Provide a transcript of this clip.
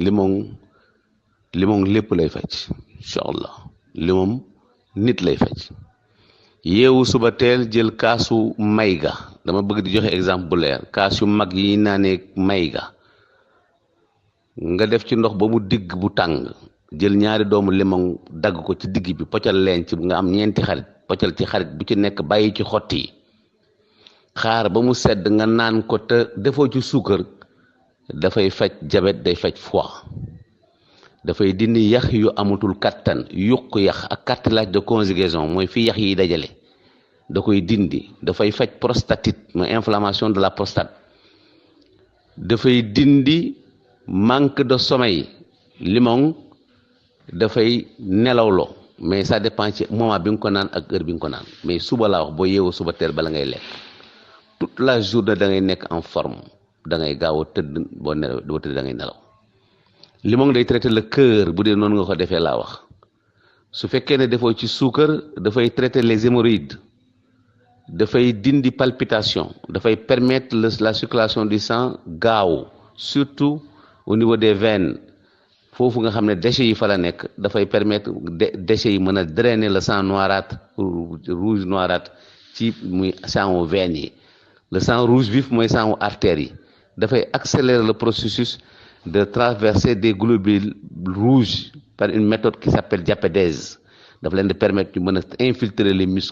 limon lépp lay faj incha allah limon nit lay faj. yeewu suba teel jël kaasu mayga dama bëgg di joxe exemple bu leer kaas yu mag yi naanee mayga nga def ci ndox ba mu digg bu tàng jël ñaari doomu limon dagg ko ci digg bi poccal leen ci nga am ñeenti xarit poccal ci xarit bu ci nekk bàyyi ci xott yi xaar ba mu sedd nga naan ko te defoo ci suukar dafay faj jabet day faj foie dafay dindi yax yu amatul kattan yuq yax ak cartilage de conjugaison mooy fi yax yi dajale da koy dindi dafay faj prostatite mooy inflammation de la prostate dafay dindi manque de sommeil limon dafay nelawloo mais ça dépend ci moment bi nga ko naan ak heure bi nga ko naan mais suba laa wax boo yeewoo suba teel bala ngay lekk toute la journée da ngay nekk en forme da ngay gaaw a tëdd boo tëdd da ngay nelaw. limon day traiter le cœur bu dee noonu nga ko defee laa wax su fekkee ne defoo ci suukar dafay traiter les hémorroïdes dafay dindi palpitation dafay permettre la circulation du sang gaaw surtout au niveau des veines foofu nga xam ne déchets yi fa la nekk dafay permettre déchets yi mën a drainer le sang noirâtre rouge noirâtre ci muy sangu veines yi le sang rouge vif mooy sangu artères yi dafay accélérer le processus de traverser des globules rouges par une méthode qui s'appelle diapédèse daf leen di permettre ñu mën a infiltrer les muscles